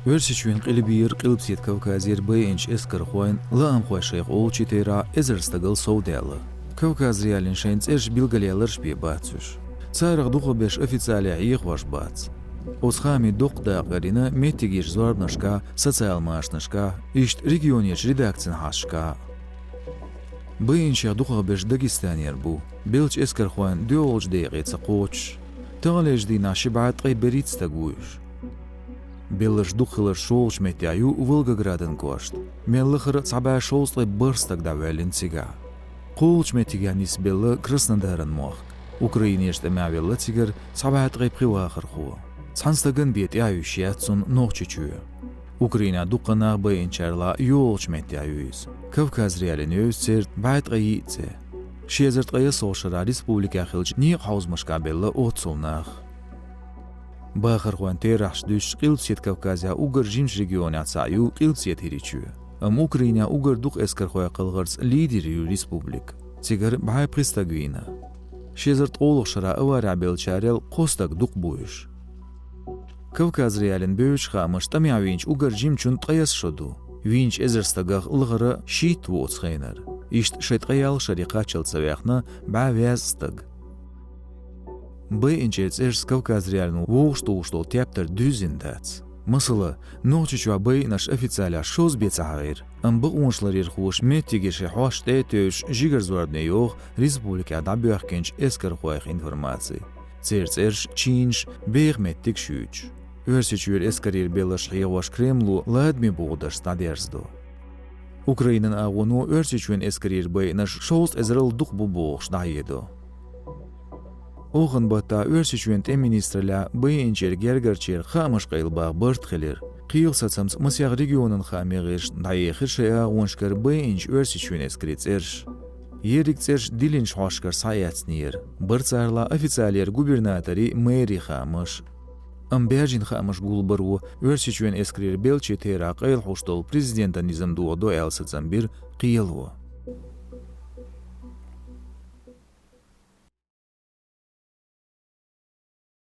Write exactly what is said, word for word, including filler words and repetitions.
Оьрсийчоьнан къилбийра Къилбаседа Кавказера байинчу эскархойн лаамхой шайх олучу терахь эзар стагал совдаьлла. Кавказ.Реалиин шайн цӀераш билгалъяьлларш бен бац уьш. Царах дукхахберш официале хьехош бац. Оцу хаамийн доккха дакъа карийна меттигерчу зорбанашкахь, социал машанашкахь, иштта регионерчу редакцийн хьосташкахь. Байинчех дукхахберш Дагестанера бу, беллачу эскархойн доьалгӀачу декъе ца кхочуш. Таханлерчу дийнахь ши бӀе ткъе берхӀитта стаг ву уьш. Белларш дукха хиларш шолгӀачу меттехь ю Волгоградан кӀошта. Мел лахара а цхьа бӀе шовзткъе бархӀ стаг дӀавоьллина цигахь. КхоалгӀачу меттигехь нисбелла Краснодаран мохк. Украинерчу тӀамехь велла цигара цхьа бӀе ткъе пхи вахархо. Цхьана стагана бен тӀаьхьа юьсуш яц цунна Нохчийчоь. Украинехь дуккха нах байинчарах йоьалгӀачу меттехь ю иза. Кавказ.Реалиин вевза церан бӀе ткъе йиъ цӀе. Ши эзар ткъе ялхолгӀачу шарахь республикехь хиллачу некъан хьовзамашкахь белла оццул нах. Бахархойн терахьаш дуьстича, Къилбаседа Кавказехь уггар жимачу регионех цхьаъ ю Къилбаседа ХӀирийчоь. Амма Украинехь уггар дукха эскархой кхалхарца лидер ю республика. Цигара бӀе пхи стаг вийна. Ши эзар ткъолгӀачу шарахь аварехь беллачарел кхо стаг дукха бу уьш. Кавказ.Реалиин бевзачу хаамаша тӀамехь вийначу уггар жимачун ткъайесна шо ду. Вийначу эзар стагах лахара шийтта ву оцу хенара. Иштта шайн ткъе ялх шаре кхаччалц ца ваьхна бӀе везткъа стаг. Байинчеран цӀерашца Кавказ.Реалино вовшахтухуш долу тептар дуьззина дац. Масала, Нохчийчохь байинарш официалехь шозза бен ца хьахийра, амма бакъонашларъярхоша меттигерчу шайн хьосташна тӀе а тевжаш жигарзорбане йоху республикехь дӀабоьхкинчу эскархойх информаци. Церан цӀераш, чинаш, беха меттигаш юьйцуш. Оьрсийчуьра эскарера белларш хьехош Кремло ладаме бохург дӀадерзадо. Украинан агӀоно Оьрсийчоьнан эскарера байинарш шовзткъа эзарал дукха бу бохуш дӀахьедо. Охан баттахь Оьрсийчоьнан тӀеман министраллехь байинчеран гергарчеран хаамаш къайлабаха барт хилира. Кхелан сацамца масех регионан хааман гӀирсашна дӀаехира шайн агӀонашкара байинчу Оьрсийчоьнан эскарийн цӀераш. Ерриг цӀераш диллинчу хьосташкара схьаэцнера. Бара царалахь официалера губернаторийн, мэрийн хаамаш. Амма баьржина хаамаш гулбаро Оьрсийчоьнан эскарера беллачийн терахь къайлахьуш долу президентан низам дохадо аьлла сацам бира кхело.